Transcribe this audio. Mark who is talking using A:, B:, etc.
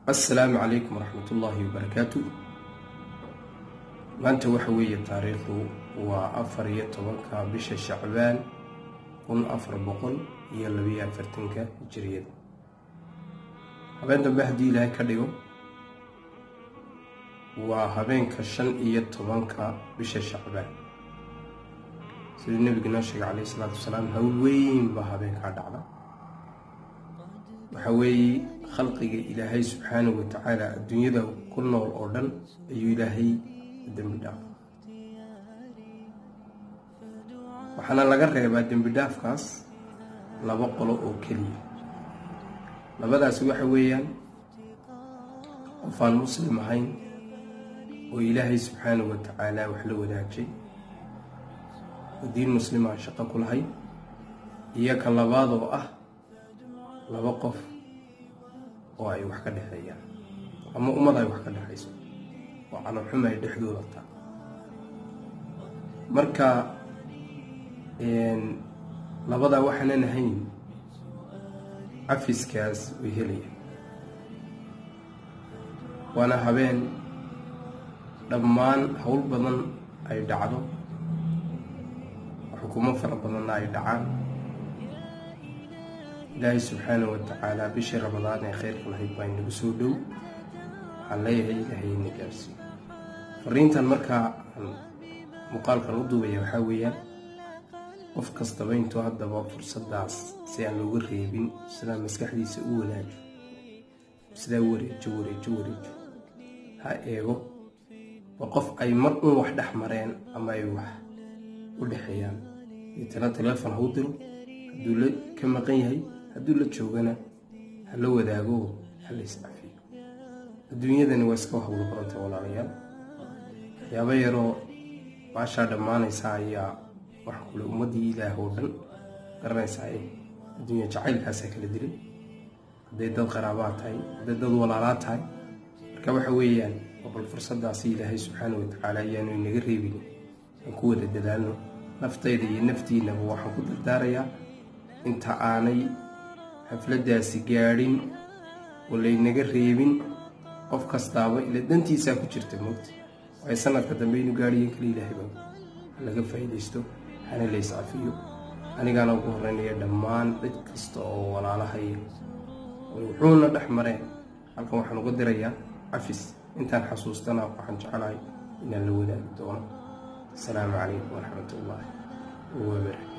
A: Assalaamu calaykum waraxmatullaahi wabarakaatu. Maanta waxa weeye taariikhdu waa 14-ka bisha Shacbaan 1442-ka hijiriyada. Habeen dambe haddii Ilaahay ka dhigo waa habeenka 15-ka bisha Shacbaan. Siduu nebigu noo sheegay calayhi salaatu wasalaam, hawl weyn baa habeenkaa dhacda. Waxa weeye khalqiga Ilaahay subxaanahu watacaala adduunyada ku nool oo dhan ayuu Ilaahay dembi dhaaf. Waxaana laga reebaa dembi dhaafkaas laba qolo oo keliya. Labadaasi waxa weeyaan qof aan muslim ahayn oo Ilaahay subxaanahu watacaala wax la wadaajay oo diin muslim aan shaqo ku lahayn, iyo ka labaad oo ah laba qof oo ay wax ka dhexeeyaan ama ummad ay wax ka dhexayso oo caloxuma ay dhexdooda taa. Marka labadaa waxaanan ahayn cafiskaas way helayaan. Waana habeen dhammaan howl badan ay dhacdo, xukumo fara badanna ay dhacaan. Ilaahay subxaanahu watacaala bishii Ramadaan ee khayrka lahayd baa inagu soo dhow. Waxaan leeyahay Ilaahay ina gaarsiiyo. Fariintan markaa aan muuqaalkan u duubaya waxaa weeyaan qof kastaba intuu haddaba fursadaas si aan looga reebin, sidaa maskaxdiisa u wanaajo, sidaa wareejo, wareejo, wareejo, ha eego waa qof ay mar un wax dhex mareen ama ay wax u dhexeeyaan, deetana telefon ha u diro hadduu la ka maqan yahay, hadduu la joogana ha la wadaago, ha la iscafiyo. Adduunyadani waa iska hawlo badantay, walaalayaal. Waxyaabo yaroo baashaa dhammaanaysa ayaa waxa kule ummaddii Ilaah oo dhan garanaysaa. Adduunya jacaylkaasaa kala dilay, hadday dad qaraabaa tahay, hadday dad walaalaa tahay. Marka waxa weeyaan waa bal fursadaasi Ilaahay subxaana watacaala ayaanu inaga reebin, aan ku wada dadaalno. Naftayda iyo naftiinaba waxaan ku dardaarayaa inta aanay xafladdaasi gaadhin oo laynaga reebin, qof kastaaba ila dantiisaa ku jirta moogta, waayo sanadka dambe inuu gaadhiyan kale Ilaahay baa. Ha laga faa'iidaysto, hana la iscafiyo. Anigaana ugu horreynaya dhammaan cid kasta oo walaalahaya wuxuuna dhex mareen halkan waxaan uga dirayaa cafis. Intaan xasuustana waxaan jeclahay inaan la wadaagi doono. Asalaamu calaykum waraxmatullaahi wabarakaatu.